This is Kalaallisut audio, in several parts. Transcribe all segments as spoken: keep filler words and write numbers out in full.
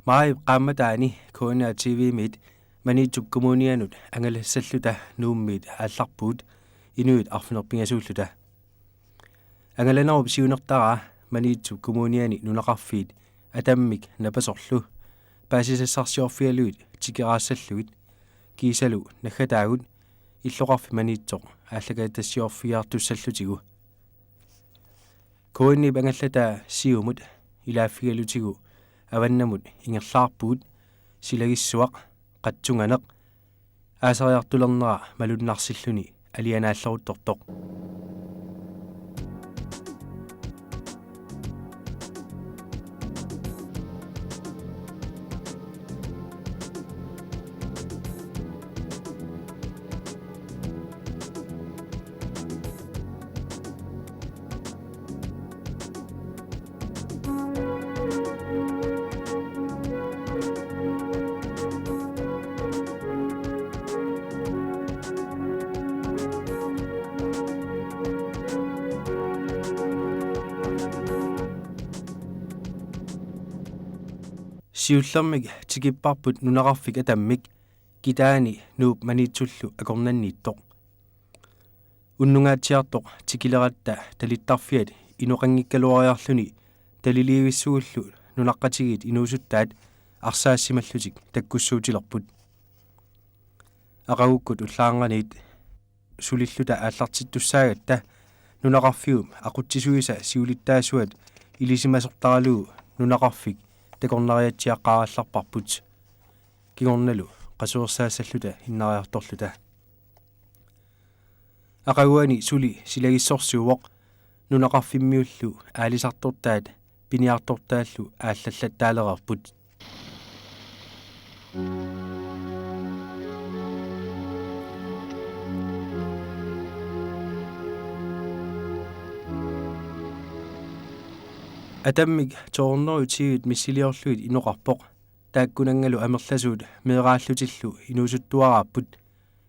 Maajip qaammataani K N R T V-miit Maniitsup Kommunianut angalassalluta Nuummiit aallarpugut inuit arfineq-pingasuulluta. Angalanerup siunertaraa Maniitsup Kommuniani nunaqarfiit Atammik Napasorlu paasisassarsiorfigalugit tikeraassallugit kiisalu naggataagut illoqarfik Maniitsoq aallakaatitassiorfigiartussallutigu. K N-ip angallataa Siumut ilaaffigalutigu avannamut ingerlaarpugut silagissuaq qatsunganeq aasariartulernera malunnarsilluni alianaalleruttortoq. Siullermik tikipparput nunaqarfik Atammik kitaani Nuup Maniitsullu akornanniittoq. Unnungaatsiartoq tikileratta talittarfiat inoqanngikkaluariarluni taliliivissugullu nunaqqatigiit inuusuttaat arsaassimallutik takkussuutilerput. Aqagukkut ullaarnganiit sulilluta aallartittussaagatta nunaqarfiup aqutsisuisa siulittaasuat ilisimasortaralugu nunaqarfik takornariatsiaqqaarallarparput. Kingornalu qasuersaassalluta innariartorluta. Aqaguani suli silagissorsuuvoq nunaqarfimmiullu aalisartortaat piniartortaallu aallallattaalereerput. Atammik to hundrede og tyve missiliorlugit inoqarpoq. Taakkunanngalu amerlasuut meeraallutillu inuusuttuaraapput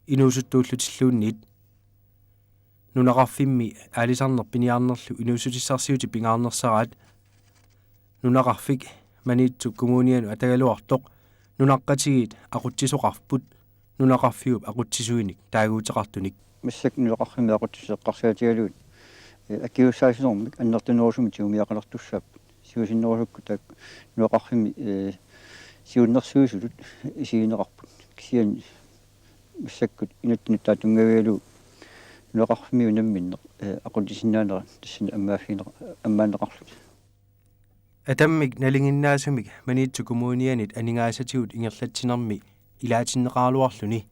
inuusuttuullutilluunniit. Nunaqarfimmi aalisarneq piniarnerlu inuussutissarsiutit pingaarnersaraat. Nunaqarfik Maniitsup Kommunianut atagaluartoq nunaqqatigiit aqutsisoqarput nunaqarfiup aqutsisuinik taaguuteqartunik. Massakkut nunaqarfimmi aqutsisut eqqarsaatigalugit, eh, akiuussaasinermik annertunerusumik tigumiaqalertussaapput. Siusinnerusukkut taakku nunaqarfimmi, eh, siunnersuisutut isigineqarput. Kisianni massakkut inuttut nutaat tunngavigalugu nunaqarfimmiut namminneq, eh, aqutsisinnaanera tassani ammaaffigineqa-, ammaanneqarlutik. Atammik nalinginnaasumik Maniitsup Kommunianit aningaasatigut ingerlatsinermi ilaatinneqaraluarluni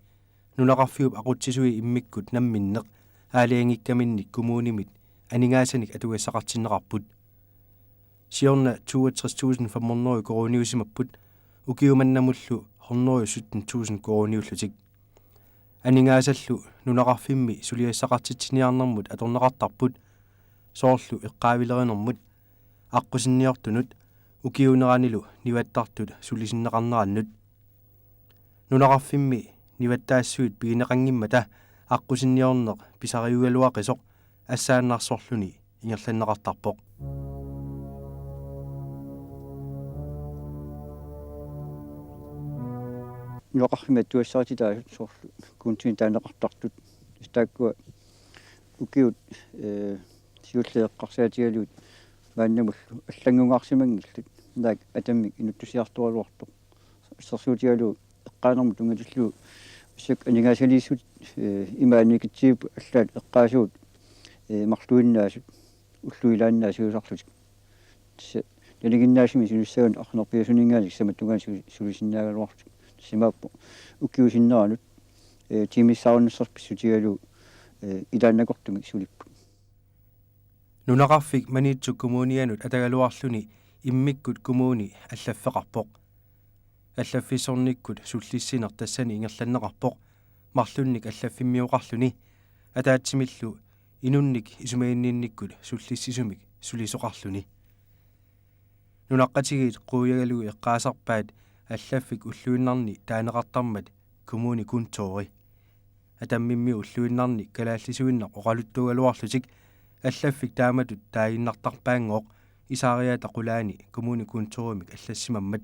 nunaqarfiup aqutsisui immikkut namminneq aalajangiikkaminnik kommunimit aningaasanik atugassaqartinneqarput. Siorna toogtres tusind fem hundrede koruuniusimapput, ukiumannamullu hundrede sytten tusind koruuniullutik. Aningaasallu nunaqarfimmi suliassaqartitsiniarnermut atorneqartarput, soorlu eqqaavilerinermut, aqqusinniortunut, ukiuuneranilu nivattartut sulisinneqarnerannut. Nunaqarfimmi nivattaassuit pigineqanngimmata aqqusinniorneq pisariugaluaqisoq assaannarsorluni ingerlanneqartarpoq. Nunaqarfimmi atugassarititaasut soorlu kuuntinit taaneqartartut. Tassa taakkua ukiut, eh, siulleq eqqarsaatigalugit maannamullu allanngungaarsimanngillat. Naak Atammik inuttusiartoraluartoq. Assersuutigalugu eqqaanermut tunngatillugu massakkut aningaasaliissut, eh, ima annikitsigipput allaat eqqaasugut, eh, marluinnaasut ullut ilaannaat siusarlutik. Tassa nalinginnaasumik sulissagaanni arfineq-pingasuninngaanniit samattugaanni su-, sulisinnaagaluarlutik. Tassa imaappoq ukiup sinneranut, eh, tiimissaarunnassarput pissutigalugu, eh, ilaannakortumik sulipput. Nunaqarfik Maniitsup Kommunianut atagaluarluni immikkut kommuni allaffeqarpoq. Allaffissornikkut sullissineq tassani ingerlanneqarpoq, marlunnik allaffimmioqarluni, ataatsimillu inunnik isumaginninnikkut sullissisumik sulisoqarluni. Nunaqqatigiit quiagalugit eqqaasarpaat allaffik ulluinnarni taaneqartarmat kommunekontori. Atammimmiut ulluinnarni kalaallisuinnaq oqaluttuugaluarlutik allaffik taamatut taaginnartarpaanngooq isaariaata qulaani kommunekontorimik allassimammat.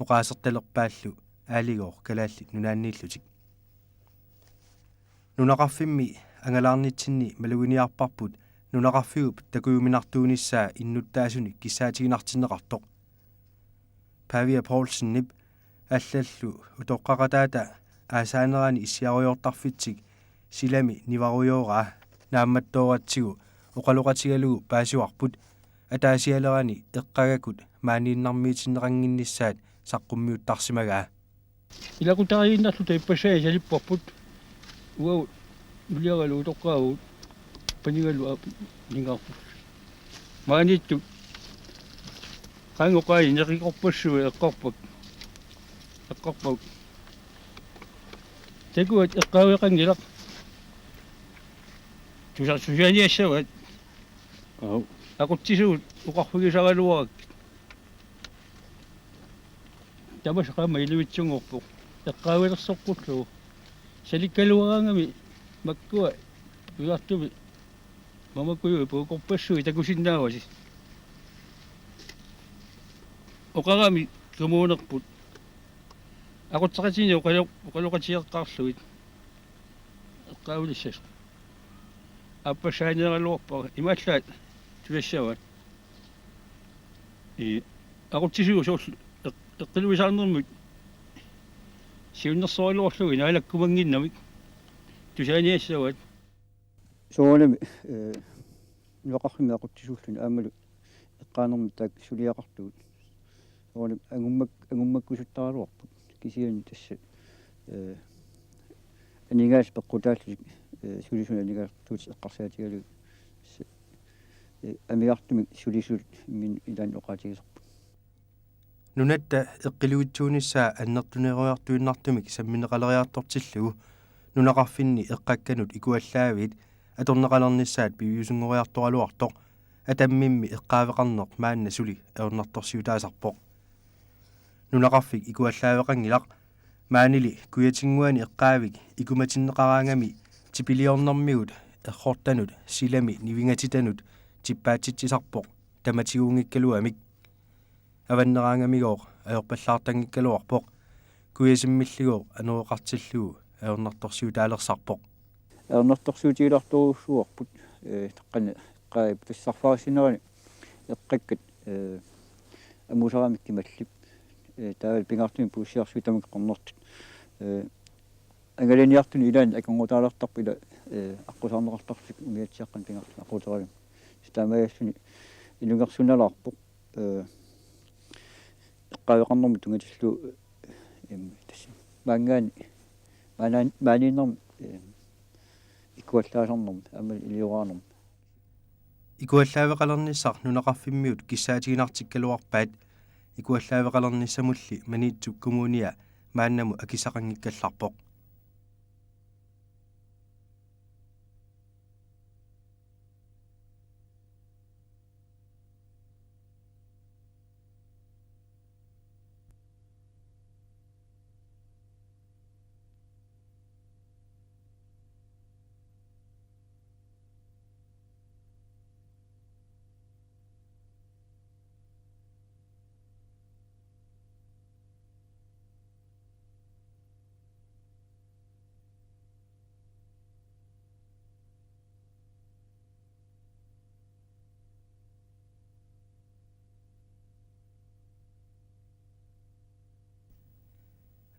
oqaasertalerpaallu Aaligooq Kalaallit Nunaanniillutik. Nunaqarfimmi angalaarnitsinni maluginiarparput nunaqarfiup takujuminartuunissaa innuttaasunik kissaatiginartinneqartoq. Pavia Poulsenip allallu utoqqaqataata aasaanerani issiarujoortarfitsik silami nivarujooraa naammattooratsigu oqaloqatigalugu paasivarput ataasialerani eqqagakkut maaniinnarmiitinneqannginnissaat saqqummiuttarsimagaa. Ilaqutariinnarluta ippassaanik salipparput. Uagut nuliaralu utoqqaavugut panigalu aap ningaarput. Maaniittut qaangoqaani neqikorpassuit eqqorpak. Eqqorpak. Takuat eqqaaveqanngilaq. Tusa-, tusaaniassavaat. Au. Aqutsisugut oqarfigisaraluarakkit. Tamassi qaammat ilivitsunngorpoq. Eqqaavilersoqqullugu. Salikkaluaraangami makkua ujartumi mamakujui puukorpassuit takusinnaavasi. Oqarami kommunerput. Aqutseqatigiinni oqalo-, oqaloqatigeqqaarlugit. Eqqaavilissasoq. Aappassaaneeraluarpara imaallaat tusassavaat. Ii, aqutsisugut soorlu eq-, eqqiluisaarnermut siunnersoraluarlugit naalakkumannginnamik tusaaniassavaat. Soorunami, ee, nunaqarfimmi aqutsisuulluni aammalu eqqaanermut taakku suliaqartugut. Soorunami angummak-, angummakkusuttaraluarput. Kisianni tassa, ee, aningaasat peqqutaallutik, ee, sulisut aningaasartuutit eqqarsaatigalugit. Tassa, ee, amigartumik sulisut imminut ilaanni oqaatigisarput. Nunatta eqqiluitsuunissaa annertuneroriartuinnartumik sammineqaleriartortillugu nunaqarfinni eqqakkanut ikuallaaviit atorneqalernissaat piviusunngoriartoraluartoq Atammimmi eqqaaveqarneq maanna suli ajornartorsiutaasarpoq. Nunaqarfik ikuallaaveqanngilaq, maanili kujatinnguani eqqaavik ikumatinneqaraangami tipiliornermigut errortanut silami nivingatitanut tippaatsitsisarpoq tamatiguunngikkaluamik. Avanneraangamigooq ajorpallaartanngikkaluarpoq, kujasimmilligooq anoreqartillugu ajornartorsiutaalersarpoq. Ajornartorsiutigilaartorujussuuarput, ee, taqqani eqqaavik tassarfaarsinerani eqqakkat, ee, amuusaramikkit mallip, ee, taavalu pingaartumik puussiarsuit tamakku qernertut. Ee, angalaniartuni ilaanni akornutaalertarput ila, ee, aqqusaarneqartarlutik umiatsiaqqanik pingaartumik aqquteravimmi. Taamaassuni ilungersunalaarpoq. Ee, eqqaaveqarnermut tunngatillugu, em, tassa maanngaanniit, maanaan-, maaniinnermut, em, ikuallaasarnermut, aamma ilioraanermut. Ikuallaaveqalernissaq nunaqarfimmiut kissaatiginartikkaluarpaat, ikuallaaveqalernissamulli Maniitsup Kommunia maannamut akissaqanngikkallarpoq.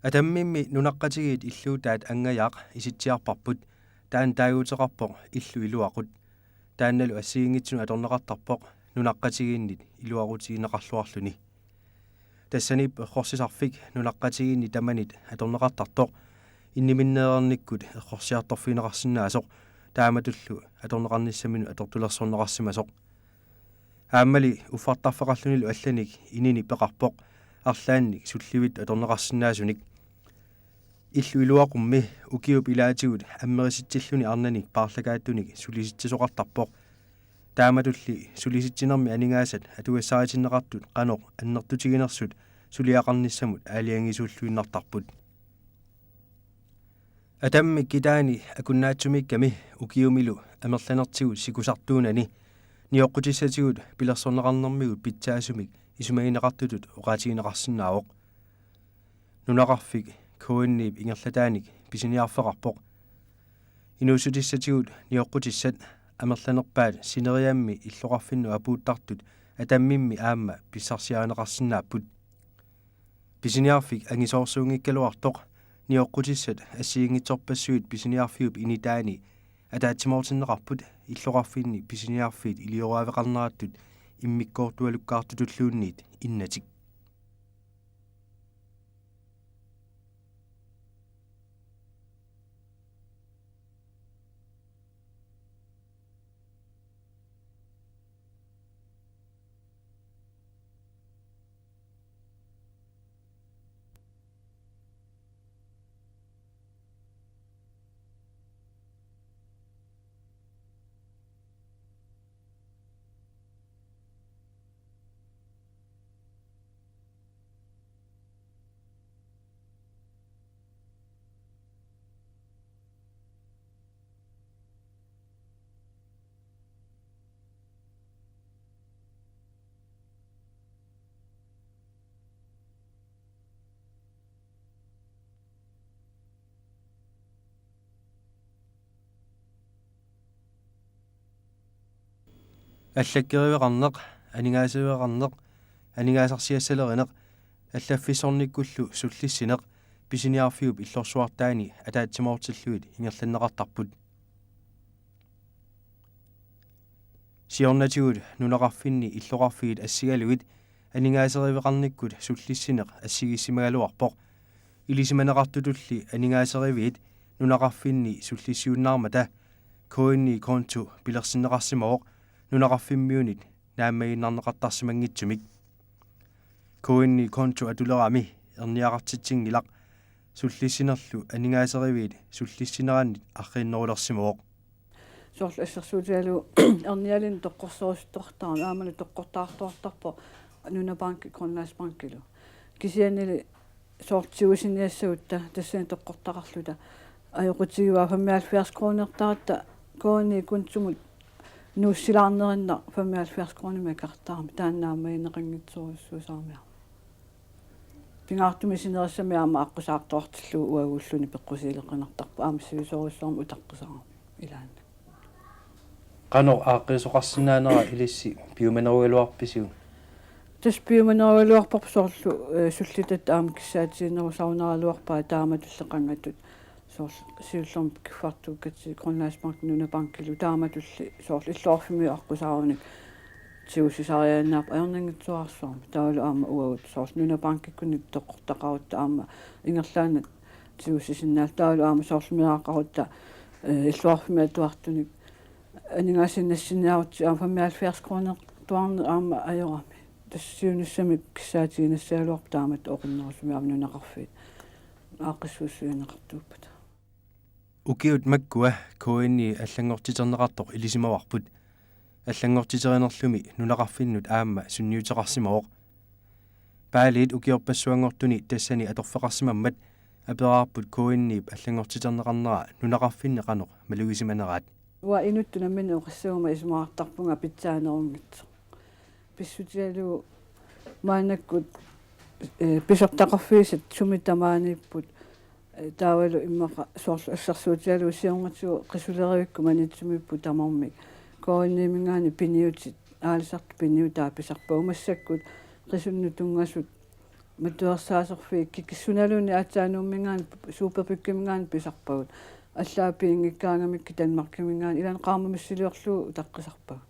Atammimmi nunaqqatigiit illuutaat Angajaq isitsiarparput, taanna taaguuteqarpoq Illu Iluaqut. Taannalu assigiinngitsunut atorneqartarpoq nunaqqatigiinnit iluaqutigineqarluarluni. Tassaniippoq errorsisarfik nunaqqatigiinni tamanit atorneqartartoq, inniminneereernikkut errorsiartorfigineqarsinnaasoq, taamatullu atorneqarnissaminut atortulersorneqarsimasoq. Aammali uffartarfeqarlunilu allanik inini peqarpoq, arlaannik sullivittut atorneqarsinnaasunik. Illu Iluaqummi ukiup ilaatigut ammerisitsilluni arnanik paarlakaattunik sulisitsisoqartarpoq. Taamatulli sulisitsinermi aningaasat atugassaritinneqartut qanoq annertutiginersut suliaqarnissamut aalajangiisuulluinnartarput. Atammik kitaani akunnaatsumik kami ukiumilu amerlanertigut sikusartuunani nioqqutissatigut pilersorneqarnermigut pitsaasumik isumagineqartutut oqaatigineqarsinnaavoq. Nunaqarfik K N I-p ingerlataanik pisiniarfeqarpoq. Inuussutissatigut nioqqutissat amerlanerpaat sineriammi illoqarfinnut apuuttartut Atammimmi aamma pissarsiarineqarsinnaapput. Pisiniarfik angisoorsuunngikkaluartoq nioqqutissat assigiinngitsorpassuit pisiniarfiup initaani ataatsimoortinneqarput illoqarfinni pisiniarfiit ilioraaveqarnerattut immikkoortualukkaartutulluunniit innatik. Allakkeriveqarneq, aningaasiveqarneq, aningaasarsiassalerineq, allaffissornikkullu sullissineq, pisiniarfiup illorsuartaani ataatsimoortillugit ingerlanneqartarput. Siornatigut nunaqarfinni illoqarfiit assigalugit aningaaseriveqarnikkut sullissineq assigiissimagaluarpoq. Ilisimaneqartutulli aningaaseriviit nunaqarfinni sullissiunnaarmata K N I-konto pilersinneqarsimavoq nunaqarfimmiunit naammagiinnarneqartarsimanngitsumik. K N I-konto atulerami erniaqartitsinngilaq, sullissinerlu aningaaseriviit sullissinerannit arriinnerulersimavoq. Soorlu assersuutigalugu ernialinnut toqqorserusuttortarami, aammalu toqqortaartuartarpoq Nunabanki Grønlandsbankilu. Kisiannili soorlu tigusiniassagutta tassani toqqortaqarluta ajoqutigivaa femoghalvfjerds kronertaratta K N I-kontumut nuussilaarnerinnaq femoghalvfjerds kronimik akartarami, taanna naammagineqanngitsorujussuusarami. Pingaartumik sinerissami aamma aqqusaartuartillugu uaguulluni peqqusiileqqinartarpoq, aamma sivisoorujussuarmik utaqqisarami ilaanni. Qanoq aaqqiisoqarsinnaanera ilissi piumanerugaluarpisiuk? Tassa piumanerugaluarparput soorlu, eh, sullitatta aamma kissaatiginerusarunaraluarpaat taamatulli qangatut. Soorlu siullermik kiffartuukkatsigu Grønlandsbank Nunabankilu taamatulli soorlu illoqarfimmiut aqqusaarunik tigusisariaannaapput ajornanngitsuararsuarmik. Taavalu aamma uagut soorlu Nunabankikkunni toqqortaqarutta aamma ingerlaannaq tigusisinnaalluta. Taavalu aamma soorlu meeraqarutta, eh, illoqarfimmi atuartunik aningaasiinnassinniarutsigu aamma femoghalvfjerds kronertuarneq aamma ajorami. Tassa siunissami kissaatiginnassagaluarpoq taamatut oqinnerusumik aamma nunaqarfiit aaqqissuussiuunneqartuuppata. Ukiut makkua K N I allanngortiterneqartoq ilisimavarput. Allanngortiterinerlumi nunaqarfinnut aamma sunniuteqarsimavoq. Paaliit ukiorpassuanngortuni tassani atorfeqarsimammat aperaarput K N I-p allanngortiterneqarnera nunaqarfinni qanoq malugisimaneraat. Uanga inuttut nammineq oqassaguma isumaqartarpunga pitsaanerunngitsoq. Pissutigalugu maannakkut, eh, pisortaqarfigisat sumi tamaaniipput, eh, taavalu immaqa soorlu assersuutigalugu siornatigut qisulerivikkut Maniitsumiipput tamarmik. K N I-minngaanniit piniutit, aalisartut piniutaa pisarpagut, massakkut qisunnut tunngasut matuersaaserfiit kikissunaluunniit aatsaat Nuumminngaanniit Superbyggeminngaanniit pisarpagut. Allaat piginngikkaangamikkit Danmarkiminngaanniit ilaanni qaammat missiliorlugu utaqqisarpagut.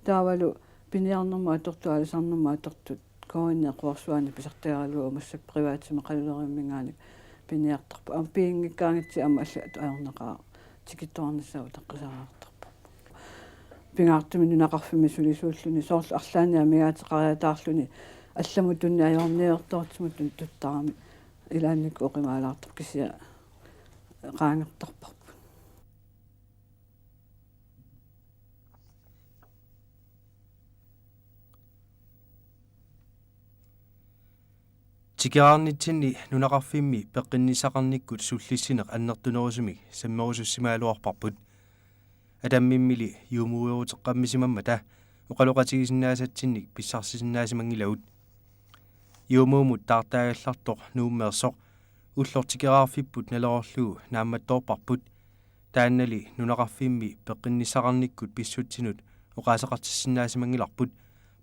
Taavalu piniarnermut atortut, aalisarnermut atortut K N I-p quersuaani pisartagaraluagut, massakkut privatimik qaluleriumminngaanniit piniartarpagut. Aamma piginngikkaangatsigit aamma allat ajornaqaaq tikittoornissaa utaqqisariaqartarparput. Pingaartumik nunaqarfimmi sulisuulluni soorlu arlaannik amigaateqariataarluni allamut tunni ajorniartortitsimuttut tuttarami ilaannikkut oqimaalaartarpoq, kisianni qaangertarparput. Tikeraarnitsinni nunaqarfimmi peqqinnissaqarnikkut sullissineq annertunerusumik sammerusussimagaluarparput. Atammimmili juumuueruteqqammisimammata oqaloqatigisinnaasatsinnik pissarsisinnaasimanngillat. Juumuumut taartaagallartoq Nuummeersoq Ulloq tikeraarfipput naleqqullugu naammattoorparput. Taannali nunaqarfimmi peqqinnissaqarnikkut pissutsinut oqaaseqartissinnaasimanngillarput,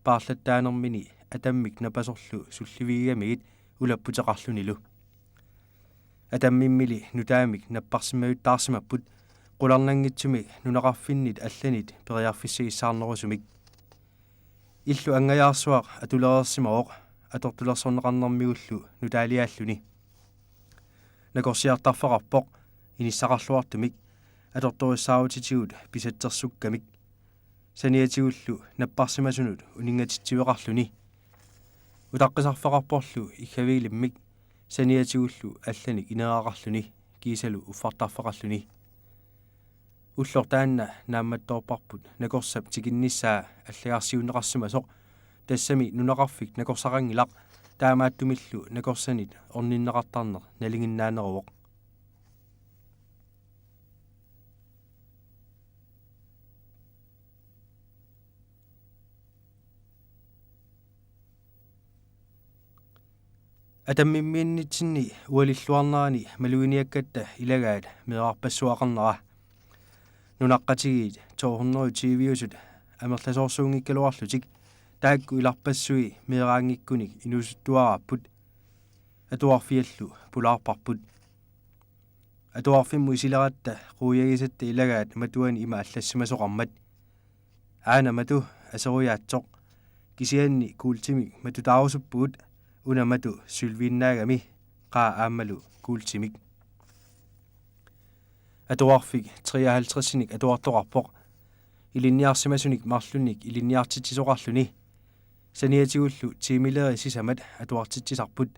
paarlattaanermini atammik napasorlu sullivigigamigit ulapputeqarlunilu. Atammimmili nutaamik napparsimmajuttaarsimapput, qularnanngitsumik nunaqarfinnit allanit periarfissagissaarnerusumik. Illu angajaarsuaq atulereersimavoq, atortulersorneqarnermigullu nutaaliaalluni. Nakorsiartarfeqarpoq inissaqarluartumik, atortorissaarutitigut pisatsersukkamik. Saniatigullu napparsimasunut uninngatitsiveqarluni. Utaqqisarfeqarporlu iggavilimmik, saniatigullu allanik ineeraqarluni kiisalu uffartarfeqarluni. Ulloq taanna naammattoorparput nakorsap tikinnissaa allagarsiunneqarsimasoq, tassami nunaqarfik nakorsaqanngilaq, taamaattumillu nakorsanit orninneqartarneq nalinginnaaneruvoq. Atammimmiinnitsinni ualilluarnerani maluginiakkatta ilagaat meerarpassuaqarnera. Nunaqqatigiit to hundrede og tyve-usut amerlasoorsuunngikkaluarlutik taakku ilarpassui meeraanngikkunik inuusuttuaraapput. Atuarfiallu pulaarparput. Atuarfimmut isileratta quiagisatta ilagaat matuani ima allassimasoqarmat: Aana matu, aserujaatsoq. Kisianni kuultimik matutaarusuppugut, una matu sølviinnaagami, qaa aammalu kuultimik. Atuarfik treoghalvtredsinik atuartoqarpoq. Ilinniarsimasunik marlunnik ilinniartitsisoqarluni. Saniatigullu tiimileerit sisamat atuartitsisarput.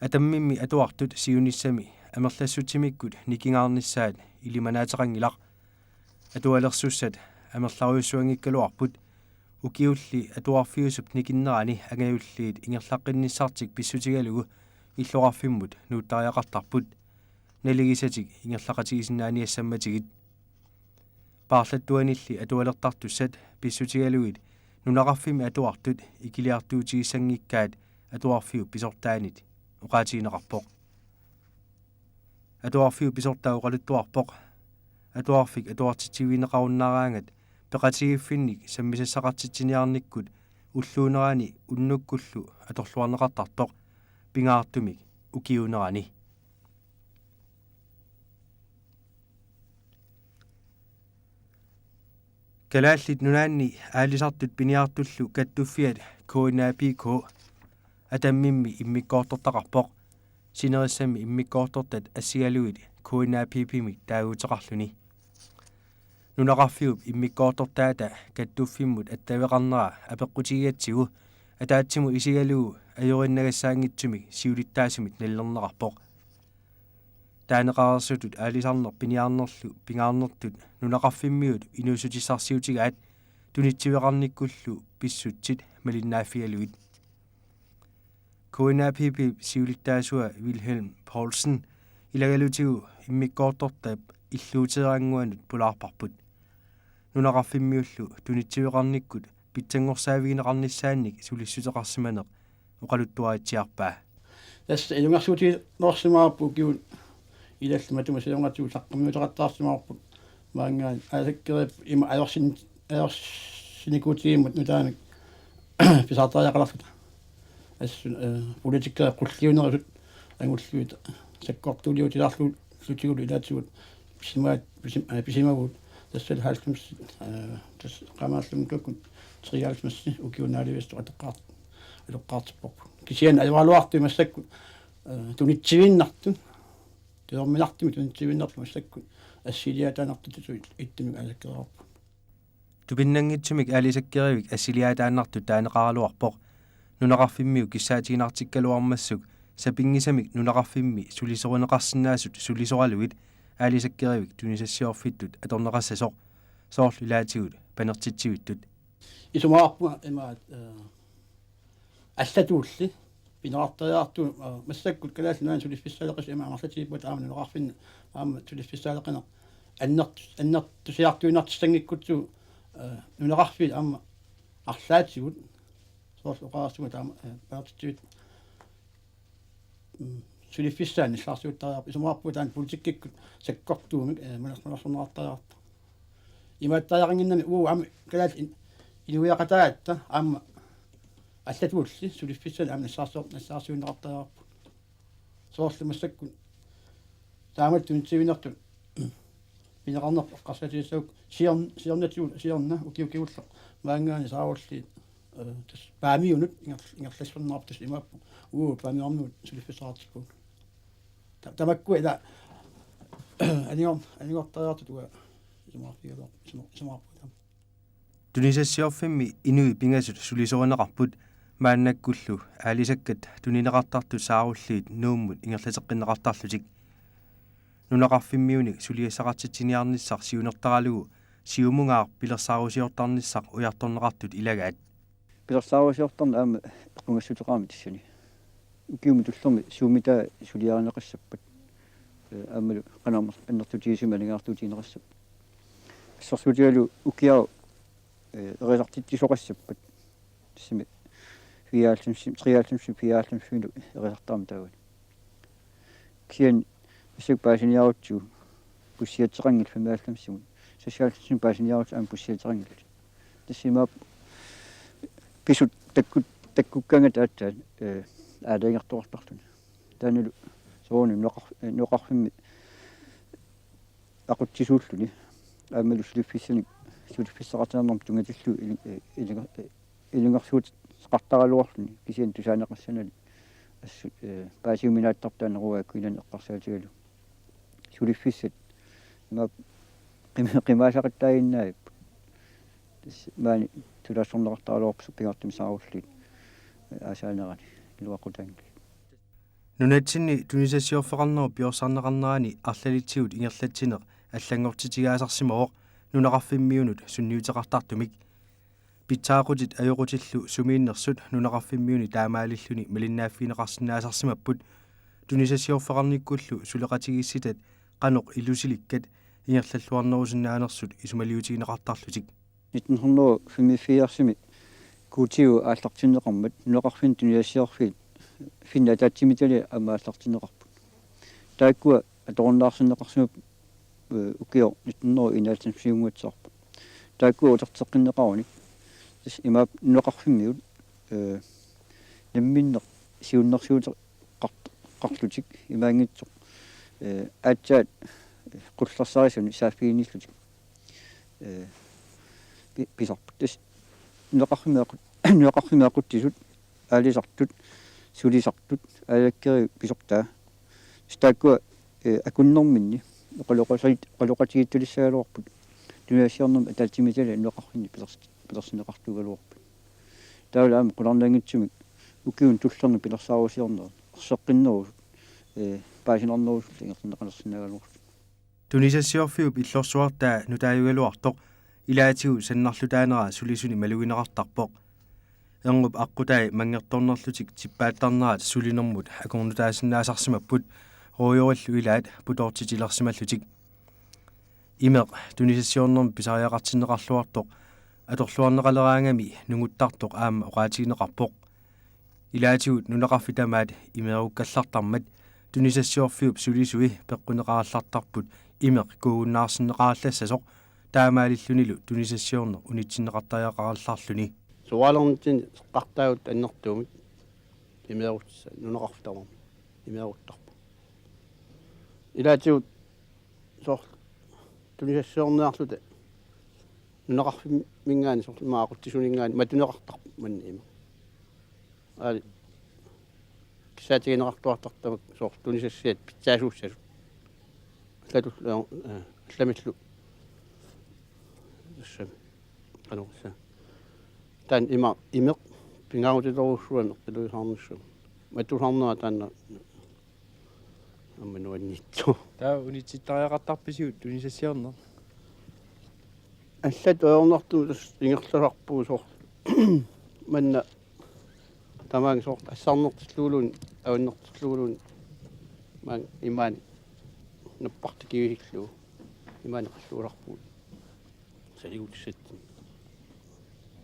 Atammimmi atuartut siunissami amerlassutsimikkut nikingaarnissaat ilimanaateqanngilaq. Atualersussat amerlarujussuanngikkaluarput. Ukiulli atuarfiusup nikinnerani angajulliit ingerlaqqinnissartik pissutigalugu illoqarfimmut nuuttariaqartarput, naligisatik ingerlaqatigisinnaaniassammatigit. Paarlattuanilli atualertartussat pissutigalugit nunaqarfimmi atuartut ikiliartuutigissanngikkaat atuarfiup pisortaanit oqaatigineqarpoq. Atuarfiup pisortaa oqaluttuarpoq: Atuarfik atuartitsivigineqarunnaaraangat peqatigiiffinnik sammisassaqartitsiniarnikkut ulluunerani unnukkullu atorluarneqartartoq, pingaartumik ukiuunerani. Kalaallit Nunaanni aalisartut piniartullu kattuffiat K N A P K Atammimmi immikkoortortaqarpoq. Sinerissami immikkoortortat assigalugit K N A P P-mik taaguuteqarluni. Nunaqarfiup immikkoortortaata kattuffimmut attaveqarnera apeqqutigigatsigu ataatsimut isigalugu ajorinnagassaanngitsumik siulittaasumit nalilerneqarpoq. Taaneqareersutut aalisarneq piniarnerlu pingaarnertut nunaqarfimmiut inuussutissarsiutigaat tunitsiveqarnikkullu pissutsit malinnaaffigalugit. K N A P P-p siulittaasua Wilhelm Poulsen ilagalutigu immikkoortortap illuuteerannguanut pulaarparput. Nunaqarfimmiullu tunitsiveqarnikkut pitsanngorsaavigineqarnissaannik sulissuteqarsimaneq oqaluttuaritsiarpaa. Tassa ilungersuutigineqarsimavarput ukiut ilallu matuma siornatigut saqqummiuteqattaarsimavarput. Maanngaanniit aalisakkerip ima ajorsin-, ajorsinikuutigimmata nutaamik pisartariaqalerluta. Assut, eh, politikerit qulliunerusut angulluit sakkortuuliutilaarlutigullu ilaatigut pisimaat, pisim-, eh, pisimavugut. Tassa halvfems, eh, tassa qamaallumikkukkut treoghalvfems ukiup naaliviusoq atoqqaart-, atoqqaartipparput. Kisianni ajoraluartut massakkut, eh, tunitsiviinnartut, tigorminartumik tunitsiviinnartut massakkut assiliaataannartutut ittumik aalisakkereerparput. Tupinnanngitsumik aalisakkerivik assiliaataannartut taaneqaraluarpoq. Nunaqarfimmiut kissaatiginartikkaluarmassuk sapinngisamik nunaqarfimmi sulisorineqarsinnaasut sulisoralugit aalisakkerivik tunisassiorfittut atorneqassasoq, soorlu ilaatigut panertitsivittut. Isumaqarpunga imaat, eh, allatuulli pineqartariaqartugut, eh, massakkut Kalaallit Nunaanni suliffissaaleqisut ima amerlatigipput aamma nunaqarfinni aamma suliffissaaleqineq annertu-, annertusiartuinnartissanngikkutsigit, eh, nunaqarfiit aamma arlaatigut soorlu oqarassuunga taama, eh, panertitsivittut, mm, suliffissaani nassaarsiuttariaqarpoq, isumaqarpunga taanna politikkikkut sakkortuumik, eh, manas-, manassuserneqartariaqartoq. Imaattariaqannginnami uagut aamma kalaallit in-, inuiaqataagatta aamma allatulli suliffissanik aamma nassaarsior-, nassaarsiunneqartariaqarput. Soorlu massakkut taamatut tunitsivinertut pineqarnerput eqqarsaatigissavarput siorn-, siornatigut, siorna ukiut kingulleq maanngaanniit saarulliit, eh, tassa Paamiunut inger-, ingerlassuserneqarpoq, tassa imaappoq uagut Paamiormiut suliffissaqartikkugut. Ta-, tamakkua ila anigor-, anigortariaqartut uanga isumaqarfigaluar-, isuma-, isumaqarpunga. Tunisassiorfimmi inuit pingasut sulisorineqarput maannakkullu aalisakkat tunineqartartut saarulliit Nuummut ingerlateqqinneqartarlutik. Nunaqarfimmiunik suliassaqartitsiniarnissaq siunertaralugu Siumungaaq pilersaarusiortarnissaq ujartorneqartut ilagaat. Pilersaarusiortarneq aamma eqqungassuteqarami tassani. Ukiumut tullermi Zoomita suliarineqassappat. Eh, aammalu qanoq annertutigisumik aningaasartuutigineqassappat. Assersuutigalugu ukiaru, eh, erisartitsisoqassappat. Tassami fireoghalvfems, treoghalvfems, fireoghalvfems erisartarami taavani. Kisianni massakkut paasiniarutsigu pussiatseqanngillat femoghalvfemsimut. Seksoghalvfemsimut paasiniarutsigu aamma pussiatseqanngillat. Tassa imaappoq pisut takkut-, takkukkaangata aatsaat, eh, aalajangertoqartarluni. Taannalu soorunami nunaqar-, eh, nunaqarfimmi aqutsisuulluni. Aammalu suliffissanik, suliffissaqartinnermut tunngatillugu ili-, eh, ilinga-, eh, ilungersuuteqartaraluarluni kisianni tusaaneqassanani assut, eh, paasiuminaattarput taanna Royal Greenland eqqarsaatigalugu. Suliffissat imaappoq qima-, qimaasaqattaaginnaagipput. Tassa maani tulaassorneqartaraluarput pingaartumik saarulliit, eh, aasaanerani iluaqutaanngillat. Nunatsinni tunisassiorfeqarnerup piorsarneqarnerani arlalitsigut ingerlatsineq allanngortitigaasarsimavoq nunaqarfimmiunut sunniuteqartartumik. Pitsaaqutit ajoqutillu sumiinnersut nunaqarfimmiuni taamaalilluni malinnaaffigineqarsinnaasarsimapput, tunisassiorfeqarnikkullu suleqatigiissitat qanoq ilusilikkat ingerlalluarnerusinnaanersut isumaliutigineqartarlutik. Nitten hundrede og femogfirsimi K T H aallartinneqarmat nunaqarfinni tunisassiorfiit finni ataatsimiititaliat aamma aallartinneqarput. Taakkua atorunnaarsinneqarsimapput, eh, ukioq nitten hundrede og enoghalvfemsiunnguatsiarpoq. Taakkua uterteqqinneqarunik. Tassa imaappoq nunaqarfimmiut, eh, namminneq siunnersuuteqart-, qarlutik imaanngitsoq, eh, aatsaat qullersarisunik saaffiginnillutik, eh, pi-, pisarput. Tassa nunaqarfimmi aqut-, nunaqarfimmi aqutsisut, aalisartut, sulisartut, aalakkeriit pisortaa. Tassa taakkua, eh, akunnerminni oqaloqasaat-, oqaloqatigiittalissagaluarput. Tunisassiornermi ataatsimiititaliap nunaqarfinni pilers-, pilersinneqartuugaluarput. Taavalu aamma qularnanngitsumik ukiuni tullerni pilersaarusiorneq erseqqinnerusut, eh, paasinarnerusullu ingerlanneqalersinnaagaluarlutik. Tunisassiorfiup illorsuartaa nutaajugaluartoq ilaatigut sannarlutaanera sulisuni malugineqartarpoq. Erngup aqqutai manngertornerlutik tippaattarnerat sulinermut akornutaasinnaasarsimapput, ruujorillu ilaat putoortitilersimallutik. Imeq tunisassiornermi pisariaqartinneqarluartoq atorluarneqaleraangami nunguttartoq aamma oqaatigineqarpoq. Ilaatigut nunaqarfik tamaat imeerukkallartarmat tunisassiorfiup sulisui peqquneqarallartarput imeq kuugunnaarsinneqarallassasoq, taamaalillunilu tunisassiorneq unitsinneqartariaqarallarluni. Suaalernitsinni seqqartaagut annertuumik imeerutissat nunaqarfik tamarmi imeeruttarput. Ilaatigut soorlu tunisassiorniarluta nunaqarfimminngaanniit soorlu imaak aqutsisuninngaanniit matuneqartarpoq manna ima. Aali kissaatigineqartuartartut tamakku soorlu tunisassiat pitsaasuussasut. Allatullu, eh, allamillu. Tassami. Qanoq issa. Taanna ima, imeq pingaarutilerujussuugami eqqiluisaarnissamut. Matusarnera taanna aamma nuanniitsoq. Taava unitsittariaqartarpisiuk tunisassiorneq? Allatut ajornartumik tassa ingerlasarpugut soorlu. Manna tamaanga soorlu assarnertilluguluunniit, avannertilluguluunniit, maanga imaani nappartikivisillugu imaani qalluusarpugut. Saligutissatsinnut.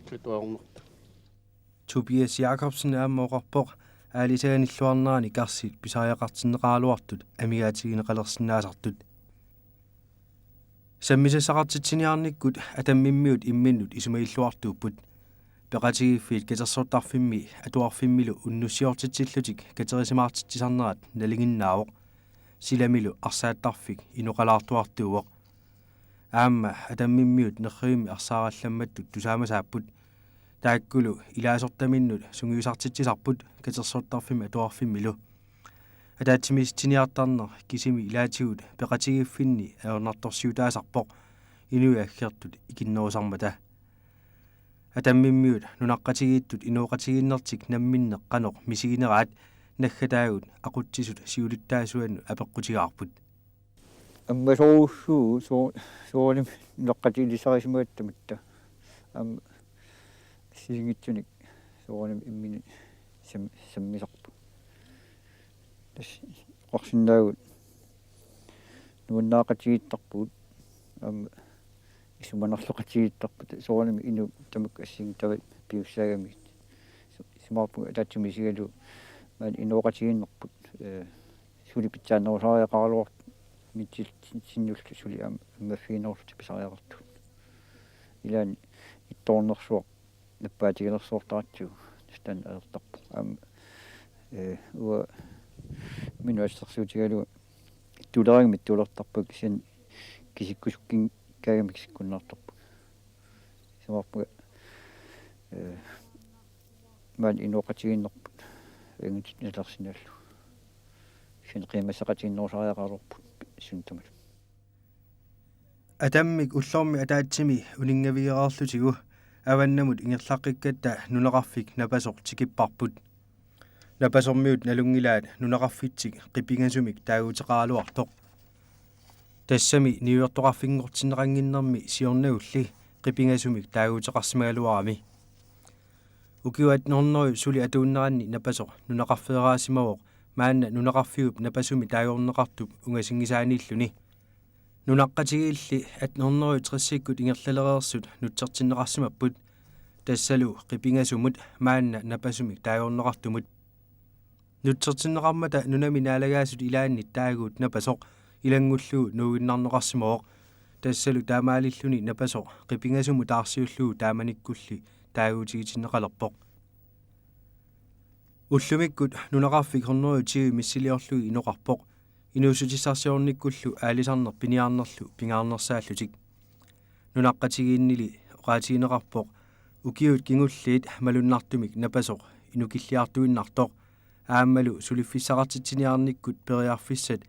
Allatut ajornartumik. Tobias Jakobsen aamma oqarpoq aalisaganilluarnerani karsit pisariaqartinneqaraluartut amigaatigineqalersinnaasartut. Sammisassaqartitsiniarnikkut Atammimmiut imminnut isumagilluartuupput. Peqatigiiffiit katersortarfimmi atuarfimmilu unnussiortitsillutik katerisimaartitsisarnerat nalinginnaavoq. Silamilu arsaattarfik inoqalaartuartuuvoq. Aamma Atammimmiut nerrivimmi arsaarallammattut tusaamasaapput. Taakkulu ilaasortaminnut sungiusartitsisarput katersortarfimmi atuarfimmilu. Ataatsimiisitsiniartarneq kisimi ilaatigut peqatigiiffinni ajornartorsiutaasarpoq inuiaggertut ikinnerusarmata. Atammimmiut nunaqqatigiittut inooqatigiinnertik namminneq qanoq misigineraat naggataagut aqutsisut siulittaasuannut apeqqutigaarput. Ammasorujussuuvoq soo-, soorunami nunaqqatigiillisarisimagatsigit tamatta. Aamma assigiinngitsunik soorunami imminut sam-, sammisarput. Tassa oqarsinnaavugut nuannaaqatigiittarpugut. Aamma isumanarloqatigiittarput. Soorunami inuit tamakku assigiinngitsut piussaagamigit. Isumaqarpunga ataatsimiigalugu maani inooqatigiinnerput, ee, suli pitsaannerusariaqaraluartoq mitsil-, sinnullu suli aamma ammaffiginerullutik pisariaqartut. Ilaanni ittoornersuaq nappaatigilersoortaratsigu tassa taanna ajortarpoq. Aamma, ee, uanga imminut assersuutigalugu ittuulerigama ittuulertarpunga kisianni kisikkusukkigaangama kisikkunnaartarpunga. Isumaqarpunga, ee, maani inooqatigiinnerput angutit nalersinnaallugu. Kisianni qiimmassaqatigiinnerusariaqaraluarput suut tamarmik. Atammik ullormi ataatsimi uninngavigereerlutigu avannamut ingerlaqqikkatta nunaqarfik napasoq tikipparput. Napasormiut nalunngilaat nunaqarfitsik qipingasumik taaguuteqaraluartoq. Tassami niuertoqarfinngortinneqannginnermi siornagulli qipingasumik taaguuteqarsimagaluarami. Ukiut attenhundrede suli atuunneranni napasoq nunaqarfeeraasimavoq maanna nunaqarfiup napasumi taagorneqartup ungasinngisaaniilluni. Nunaqqatigiilli attenhundrede tresikkut ingerlalereersut nutsertinneqarsimapput, tassalu qipingasumut maanna napasumik taagorneqartumut. Nutsertinneqarmata nunami naalagaasut ilaannit taaguut napasoq ilanngullugu nuuginnarneqarsimavoq, tassalu taamaalilluni napasoq qipingasumut taarsiullugu taamanikkulli taaguutigitinneqalerpoq. Ullumikkut nunaqarfik hundrede og tyve missiliorlugit inoqarpoq, inuussutissarsiornikkullu aalisarneq piniarnerlu pingaarnersaallutik. Nunaqqatigiinnili oqaatigineqarpoq ukiut kingulliit malunnartumik napasoq inukilliartuinnartoq, aammalu suliffissaqartitsiniarnikkut periarfissat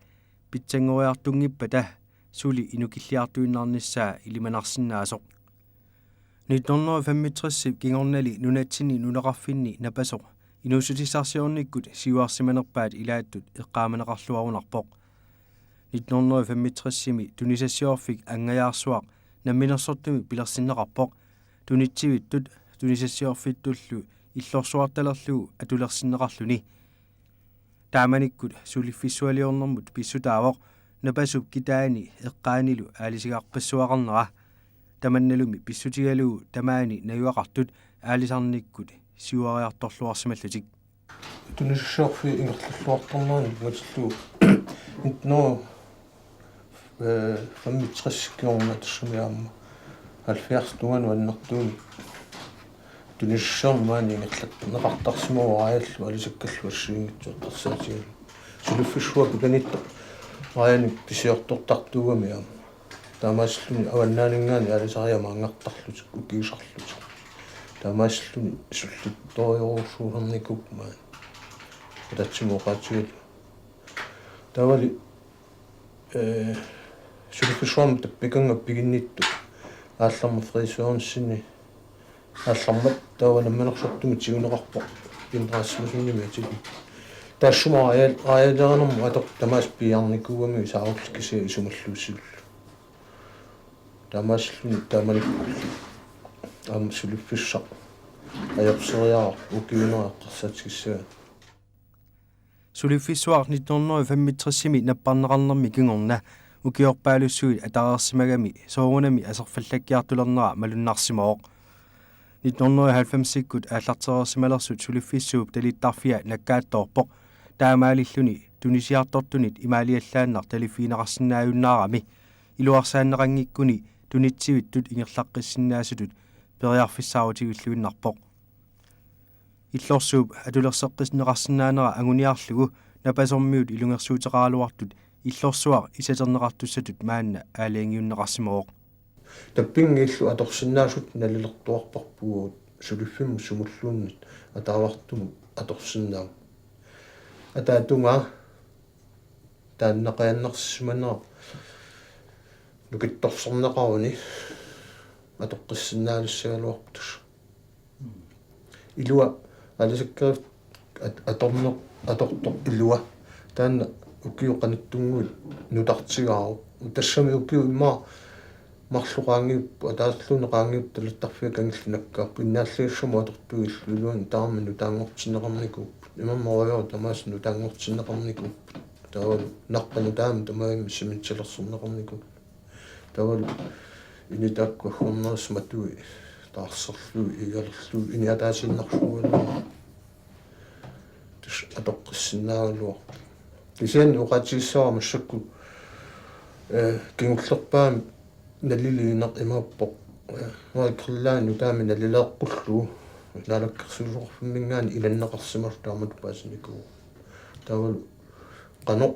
pitsanngoriartunngippata suli inukilliartuinnarnissaa ilimanarsinnaasoq. Nitten hundrede og femogtres kingornali nunatsinni nunaqarfinni napasoq inuussutissarsiornikkut siuarsimanerpaat ilaattut eqqaamaneqarluarunarpoq. Nitten hundrede og femogtres tunisassiorfik Anngajaarsuaq namminersortumik pilersinneqarpoq, tunitsivittut tunisassiorfittullu illorsuartalerlugu atulersinneqarluni. Taamanikkut suliffissualiornermut pissutaavoq napasup kitaani eqqaanilu aalisigarpassuaqarnera. Tamannalumi pissutigalugu tamaani najugaqartut aalisarnikkut siuariartorluarsimallutik. Tunisassiorfiit ingerlalluartarnerannut tungatillugu nitten hundrede femogtres kingorna tassami aamma halvfjerds tungaanut annertuumik tunisassiorneq maani ingerlanneqartarsimavoq aajaallu aalisakkallu assigiinngitsortarsaatigalugit. Suliffissuaq pikanittoq aajanik pisiortortartuugami aamma. Taamaasilluni avannaaninngaanniit aalisariat maanngartarlutik ukiusarlutik. Taamaasilluni sullittorujorujussuusarnikuupput maani. Ataatsimut oqaatigalugu. Taavali, ee, suliffissuarmi tappikannga piginnittoq aallarmat Frederik Sørensen aallarmat taava namminersortumik tiguneqarpoq Pind Rasmussenimik atilik. Taassuma aajal-, aajalereernermut atoq tamaasa piiarnikuugami saarullikkisai isumalluusiullu. Taamaasilluni taamanikkulli aamma suliffissaq ajorseriaraq ukiuinera eqqarsaatigissagaanni. Suliffissuaq nitten hundrede og femogtresimi napparneqarnermi kingorna ukiorpaalussuit atareersimagami soorunami aserfallakkiartulernera malunnarsimavoq. Nitten hundrede og halvfemsikkut aallartereersimalersut suliffissuup talittarfia nakkaattoorpoq. Taamaalilluni tunisiartortunit imaaliallaannaq taliffigineqarsinnaajunnaarami. Iluarsaanneqanngikkuni tunitsivittut ingerlaqqissinnaasutut periarfissaarutivilluinnarpoq. Illorsuup atulerseqqissinneqarsinnaanera anguniarlugu Napasormiut ilungersuuteqaraluartut illorsuaq isaterneqartussatut maanna aalajangiunneqarsimavoq. Tappinngillu atorsinnaasut nalilertuarparput suliffimmut sumulluunniit ataavartumut atorsinnaammat. Ataatungaa taanna qiannersimanera nukittorsarneqaruni atoqqissinnaalissagaluarput. Ilua aalisakkat at-, atorneq-, atortoq ilua. Taanna ukiut qanittunnguit nutartigaavoq. Tassami ukiut immaqa marluk qaangiupput, ataaserluunniit qaangiupput talittarfia kangillu nakkaarput. Innaallagissamut atortut illuiluanni taama nutaanngortinneqarnikuupput. Imaammat uagut tamaasa nutaanngortinneqarnikuupput. Taavalu naqqanut taama tamarmik sementelersorneqarnikuupput. Taavalu ini taakku aggornerissaat matui taarserlugit igalerlugit ini ataasiinnarlugu. Tassa atoqqissinnaagaluarpoq. Kisianni oqaatigissavara massakkut, eh, kingullerpaamik naliliineq imaappoq. Eh, Royal Greenlandimi taama nalileeqqullugu naalakkersuisoqarfimminngaanniit ilanneqarsimasoq taamatut paasinikuuvoq. Taavalu qanoq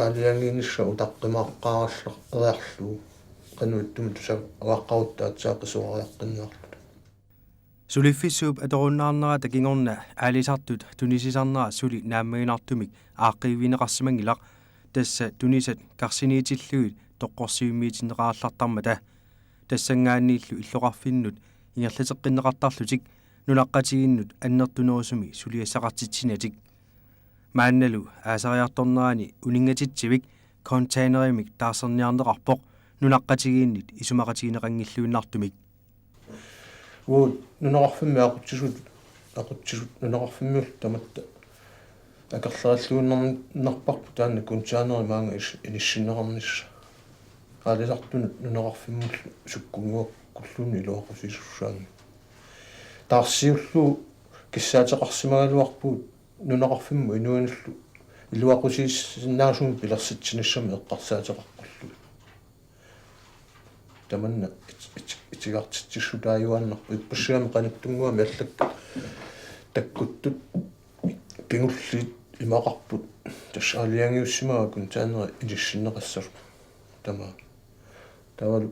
aalajangiinissaq utaqqimaaqqaaraleriarlugu qanoq ittumik tusagaqarutta aatsaat qisuariaqqinniarluta. Suliffissuup atorunnaarnerata kingorna aalisartut tunisisarnera suli naammaginartumik aaqqiivigineqarsimanngilaq, tassa tunisat karsiniitillugit toqqorsivimmiitinneqarallartarmata. Tassanngaanniillu illoqarfinnut ingerlateqqinneqartarlutik nunaqqatigiinnut annertunerusumik suliassaqartitsinatik. Maannalu aasariartornerani uninngatitsiviit containerimik taarserniarneqarpoq nunaqqatigiinnit isumaqatigineqanngilluinnartumik. Uagut nunaqarfimmi aqutsisut, aqutsisut nunaqarfimmiullu tamatta akerlerilluinnarparput taanna containerit maanga is-, inissinneqarnissaq. Aalisartunut nunaqarfimmullu sukkunnguakkulluunniit iluaqusiisussaanngillat. Taarsiullugu kissaateqarsimagaluarpugut nunaqarfimmut inuinullu iluaqusiisinnaasumik pilersitsinissamik eqqarsaateqaqqullugit. Tamanna it-, it-, itigartitsissutaajuaannarpoq, ippassigami qanittunnguami allakkat takkuttut kingulliit imaqarput, tassa aalajangiussimavaa containerit inissinneqassasoq tamaat. Taavalu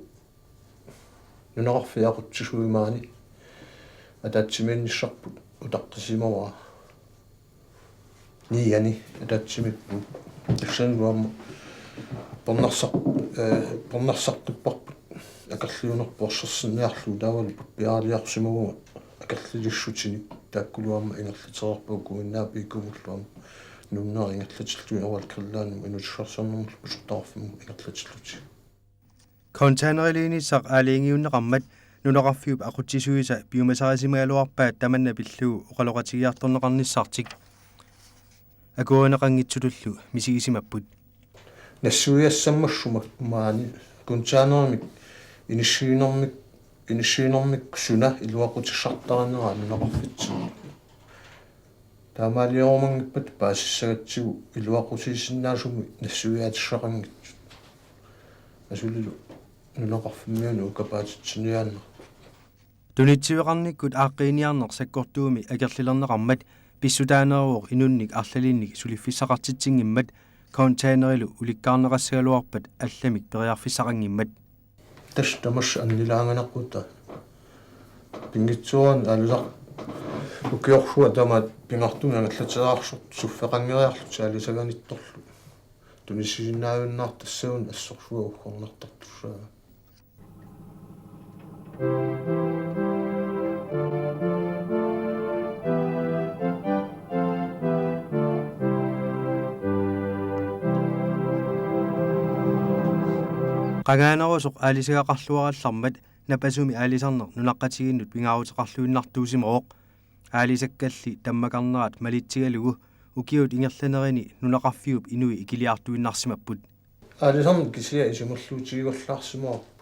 nunaqarfiit aqutsisui maani ataatsimiinnissarput utaqqisimavaa. Niani ataatsimiippugut. Tassanilu aamma pernarsar-, eh, pernarsaqqipparput akerliunerput ersersinniarlugu, taavalu pappiaraliarsimavunga akerlilissutinik, taakkulu aamma ingerlatereerpakka uinnaapikkumullu aamma nuunneq ingerlatillugit Royal Greenlandimut inuussutissarsiornermullu utertaqarfimmut ingerlatillutik. Containeriliinissaq aalajangiunneqarmat nunaqarfiup aqutsisuisa piumasarisimagaluarpaat tamanna pillugu oqaloqatigiartorneqarnissartik akuerineqanngitsutullu misigisimapput. Nassuiassammassumik maani containerimik inissiinermik, inissiinermik suna iluaqutissartarineraa nunaqarfitsinni. Taamaaliorumanngippat paasissagatsigu iluaqusiisinnaasumik nassuiaatissaqanngitsut. Asulilu nunaqarfimmiunut ukapaatitsiniaannaq. Tunitsiveqarnikkut aaqqiiniarneq sakkortuumik akerlilerneqarmat pissutaaneruvoq inunnik arlalinnik suliffissaqartitsinngimmat, containerilu ulikkaarneqassagaluarpat allamik periarfissaqanngimmat. Tassa tamassi annilaanganeqqutaa. Pinngitsoorani aalisaq ukiorsuaq tamaat pingaartumik angallateeraarsuupput suffeqanngeriarlutik aalisaganittorlu. Tunisisinnaajunnaartussaavugut assorsuaq uggornartartussaavat. Qangaanerusoq aalisagaqarluarallarmat napasumi aalisarneq nunaqqatigiinnut pingaaruteqarluinnartuusimavoq. Aalisakkalli tammakarnerat malitsigalugu ukiut ingerlanerini nunaqarfiup inui ikiliartuinnarsimapput. Aalisarneq kisiat isumilluutigivallaarsimavarput.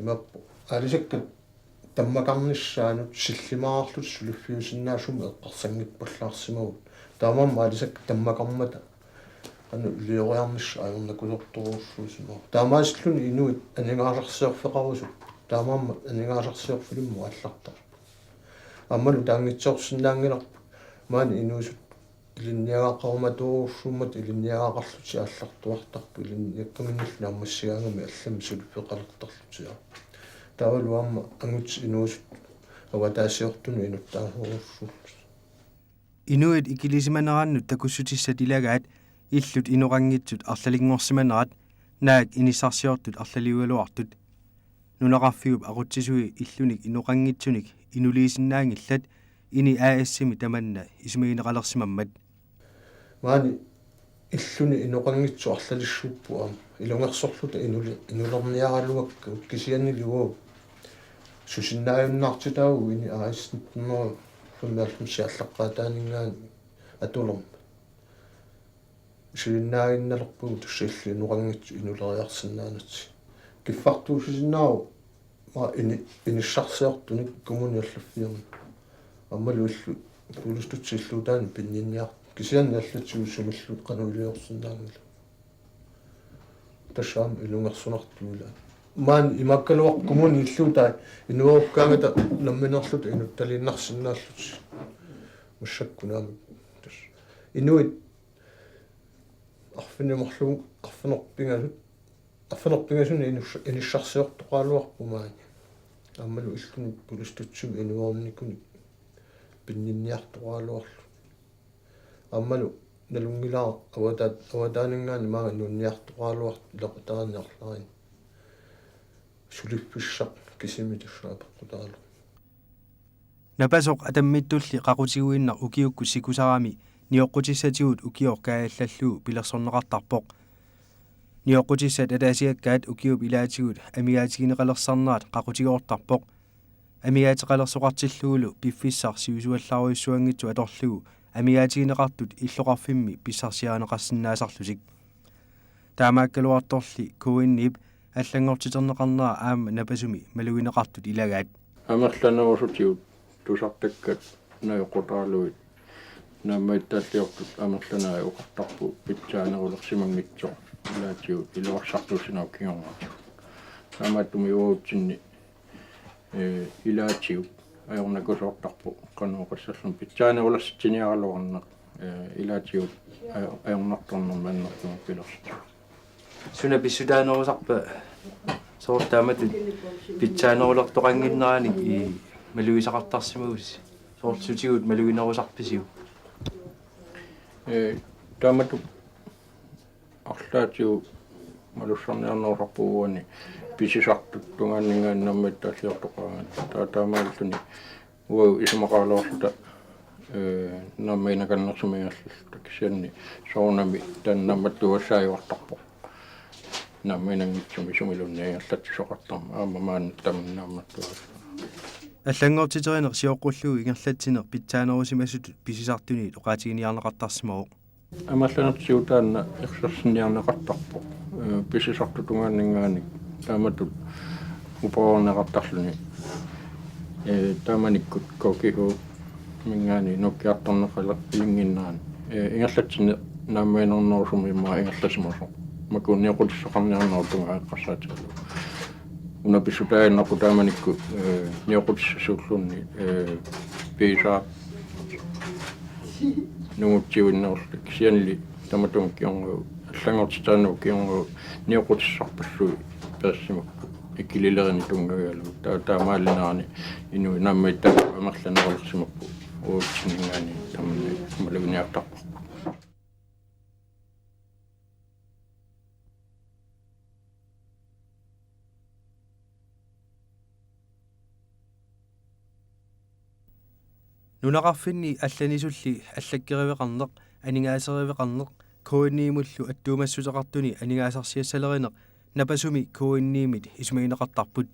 Imaappoq aalisakkat tammakarnissaanut sillimaarlutik suliffiusinnaasumik eqqarsanngippallaarsimavugut. Taamaammat aalisakkat tammakarmata qanoq ilioriarnissaq ajornakusoortorujussuusimavoq. Taamaasilluni inuit aningaasarsiorfeqarusut taamaammat aningaasarsiorfilimmut aallartarput. Aammalu taanngitsoorsinnaanngilarput maani inuusuttut ilinniagaqarumatuussuummat ilinniagaqarlutik aallartuartarput ilinniakkaminnillu naammassigaangamik allamik suliffeqalertarlutik. Taavalu aamma angutit inuusuttut avataasiortunut inuttaasorujussuullutik. Inuit ikilisimanerannut takussutissat ilagaat illut inoqanngitsut arlalinngorsimanerat naak inissarsiortut arlaliugaluartut. Nunaqarfiup aqutsisui illunik inoqanngitsunik inuliisinnaanngillat INI A/S-imi tamanna isumagineqalersimammat. Maani illuni inoqanngitsut arlalissuupput aamma. Ilungersorluta inuli-, inulerniaraluakkagut kisiannili uagut susinnaajunnaartitaavugut INI A/S nitten hundrede femoghalvfems aallaqqaataaninngaanniit atulermat. Isuinnaaginnalerpugut tassa illit inoqanngitsut inuleriarsinnaanatik. Kiffartuussisinnaavoq maa ini-, inissarsiortunik kommunip allaffiani. Aammalu illut kuulustutsilluutaani pinninniar-, kisianni allatigut sumilluunniit qanoq iliorsinnaanngilaq. Tassa aamma ilungersunartut ilaat. Maani imaakkaluartoq kommuni illuutai inuerukkaangata nammineerluta inuttaliinnarsinnaallutik. Massakkut naamik. Tassa. Inuit arfineq-marluk, arfineq pingasut, arfineq pingasuni inus-, inissarsiortoqaraluarput maani. Aammalu illuni kuulustutsimik inuernikunik pinninniartoqaraluarluni. Aammalu nalunngilara avataat-, avataaninngaanniit maanga nuunniartoqaraluartoq ilaqutariinni arlalinni. Suliffissaq kisimi tassa apeqqutaralugu. Napasoq Atammittulli qaqutiguinnaq ukiukkut sikusarami nioqqutissatigut ukioq kaajallallugu pilersorneqartarpoq. Nioqqutissat ataasiakkaat ukiup ilaatigut amigaatigineqalersarnerat qaqutigoortarpoq. Amigaateqalersoqartillugulu piffissaq sivisuallarujussuanngitsoq atorlugu amigaatigineqartut illoqarfimmi pissarsiarineqarsinnaasarlutik. Taamaakkaluartorli K N I-p allanngortiterneqarnera aamma Napasumi malugineqartut ilagaat. Amerlanerusutigut tusartakkat najoqqutaralugit naammagittaalliortut amerlanerit oqartarput pitsaanerulersimanngitsoq ilaatigut iluarsartuussinerup kingornatigut. Taamaattumik uagutsinni, ee, ilaatigut ajornakusoortarpoq qanoq oqassalluni pitsaanerulersitsiniaraluarneq, ee, ilaatigut ajo-, ajornartornermi annertuumik pilersitsisut. Suna pissutaanerusarpa soorlu taamatut pitsaanerulertoqannginneranik i malugisaqartarsimagussi? Soorlu sutigut maluginerusarpisiuk? Ee, taamatut arlaatigut malussarniarnerusarput uani pisisartut tungaanninngaanniit naammagittaalliortoqaraangat. Taa-, taamaalilluni uagut isumaqaraluarluta, ee, naammagineqannersimagallalluta kisianni soorunami taanna naammattuugassaajuartarpoq. Naammaginanngitsumik sumiluunniit ingerlatsisoqartarmat aamma maanna tamanna naammattuugassaq. Allanngortiterineq sioqqullugu ingerlatsineq pitsaanerusimasutut pisisartunit oqaatiginiarneqartarsimavoq. Amerlanertigut taanna ersersinniarneqartarpoq. Ee, pisisartut tungaanninngaanniit taamatut uparuarneqartarluni. Ee, taamanikkut K G H-minngaanniit nuukkiartorneqalinnginnerani. Ee, ingerlatsineq naammaginernerusumik immaqa ingerlasimasoq. Makku nioqqutissaqarniarnerup tungaa eqqarsaatigalugu. Una pissutaaginnarpoq taamanikkut, ee, nioqqutissasuulluunniit, ee, piisaa nungutsiuinnerullutik kisiannili tamatuma kingornagut allanngortitaanerup kingornagut nioqqutissarpassuit peersimapput ikililerineq tunngavigalugu. Taa-, taamaalinerani inuit naammagittaallugu amerlanerulersimapput uagutsinninngaanniit tamanna maluginiartarparput. Nunaqarfinni allanisulli allakkeriveqarneq, aningaaseriveqarneq, K N I-mullu attuumassuteqartuni aningaasarsiassalerineq Napasumi K N I-mit isumagineqartarput.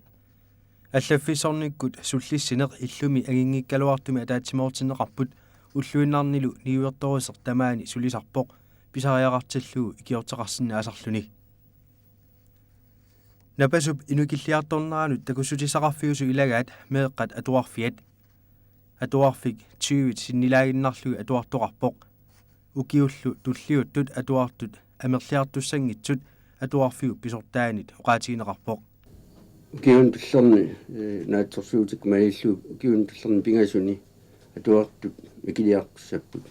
Allaffissornikkut sullissineq illumi anginngikkaluartumi ataatsimoortinneqarput ulluinnarnilu niuertoruseq tamaani sulisarpoq pisariaqartillugu ikiorteqarsinnaasarluni. Napasup inukilliartorneranut takussutissaqarfiusut ilagaat meeqqat atuarfiat. Atuarfik tyve sinnilaaginnarlugit atuartoqarpoq. Ukiullu tulliuttut atuartut amerliartussanngitsut atuarfiup pisortaanit oqaatigineqarpoq. Ukiuni tullerni, eh, naatsorsuutikka malillugu ukiuni tullerni pingasuni atuartut ikiliartussapput.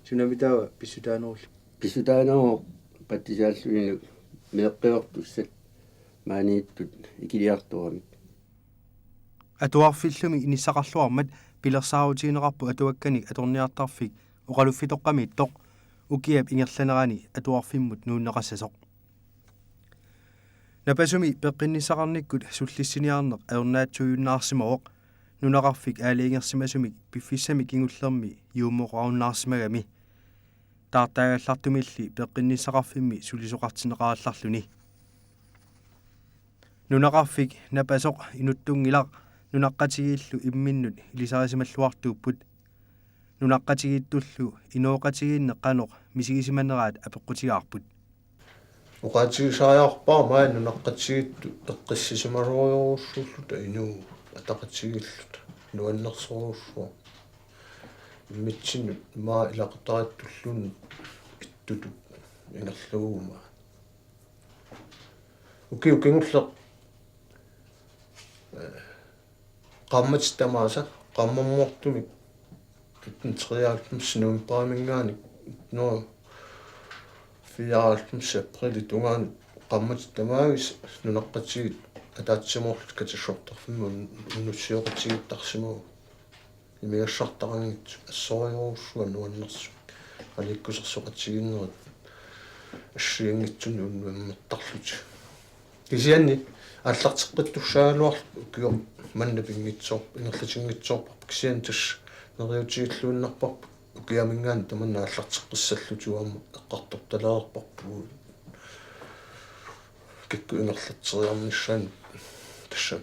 Sunami taava pissutaanerullu? Pissutaaneruvoq pattisaallunilu meeqqiortussat maaniittut ikiliartoramik. Atuarfillumi inissaqarluarmat pilersaarutigineqarpoq atuakkanik atorniartarfik oqaluffitoqqamiittoq ukiap ingerlanerani atuarfimmut nuunneqassasoq. Napasumi peqqinnissaqarnikkut sullissiniarneq ajornaatsuujunnaarsimavoq, nunaqarfik aalajangersimasumik piffissami kingullermi juummoqarunnaarsimagami. Taartaagallartumilli peqqinnissaqarfimmi sulisoqartinneqarallarluni. Nunaqarfik napasoq inuttunngilaq, nunaqqatigiillu imminnut ilisarisimalluartuupput. Nunaqqatigiittullu inooqatigiinneq qanoq misigisimaneraat apeqqutigaarput. Oqaatigisariaqarpara maani nunaqqatigiittut eqqissisimalorujorujussuulluta inuugut ataqatigiilluta, nuannersorujussuaq. Immitsinnut maani ilaqutariittulluunniit ittutut ingerlavugut maani. Ukiut kingulleq, eh, qaammatit tamaasa, qaammarmoortumik nitten treoghalvfems novembarimiinngaanniit nitten fireoghalvfems aprilip tungaanut qaammatit tamaasa nunaqqatigiit ataatsimoorlutik katassuartarfimmut unnussisoqatigiittarsimavugut. Imigassartaqanngitsut assorujussuaq nuannersut. Aliikkusersoqatigiinnerit assigiinngitsunik unnuimmattarlutik. Kisianni aallarteqqittussaagaluarluta ukioq manna pinngitsoor-, ingerlatinngitsoorparput, kisianni tassa neriuutigilluinnarparput ukiamiinngaanniit tamanna aallarteqqissalluta, aamma eqqartortalereerparput kikkut ingerlatseriarnissaannut, tassa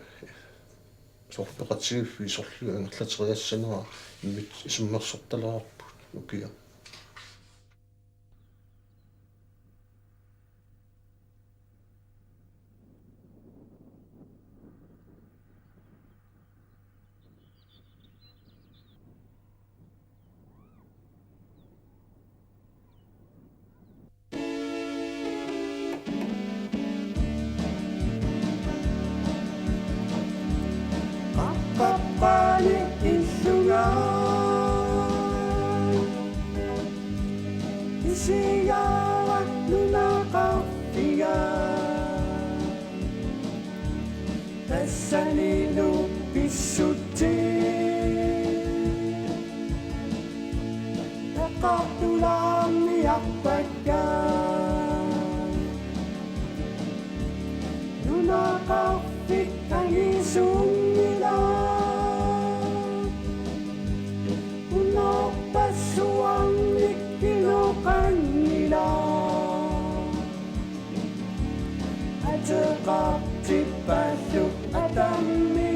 soorlu peqatigiiffik sorliuvoq ingerlateriassanera, immitsinnut isummersortalereerpugut ukiaq. Qaqqaqqani illunga isigaara nunaqarfiga. Tassanilu pissutsit eqqartulaarniarpakka. Nunaqarfik angisuunngilaq, unorpassuarnik inoqanngilaq. Ateqartippallu atammi,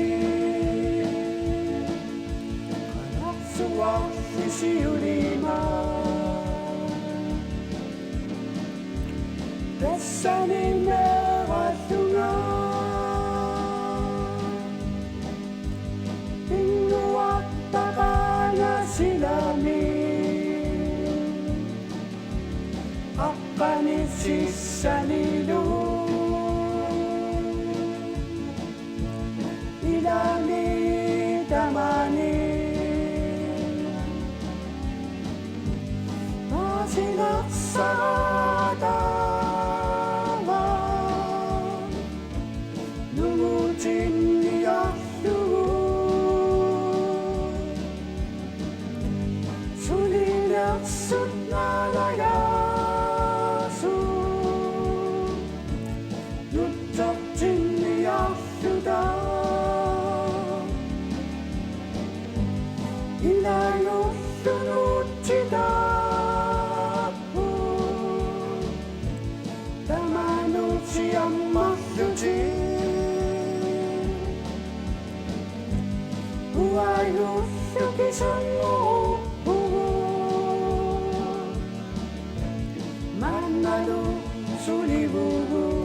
qanarsuarli siulima. Tassani meeraallunga pinnguartaqaanga silami. Aqqani sissanilu ilami tamani paasinersaraataava nungutinniarlugu. Sulinersut naalagaasut nutsertinniarluta. Ilagullu nuutsitaapput. Tamanut siammarlutik uagullu kisannguuppugut. Maannalu sulivugut.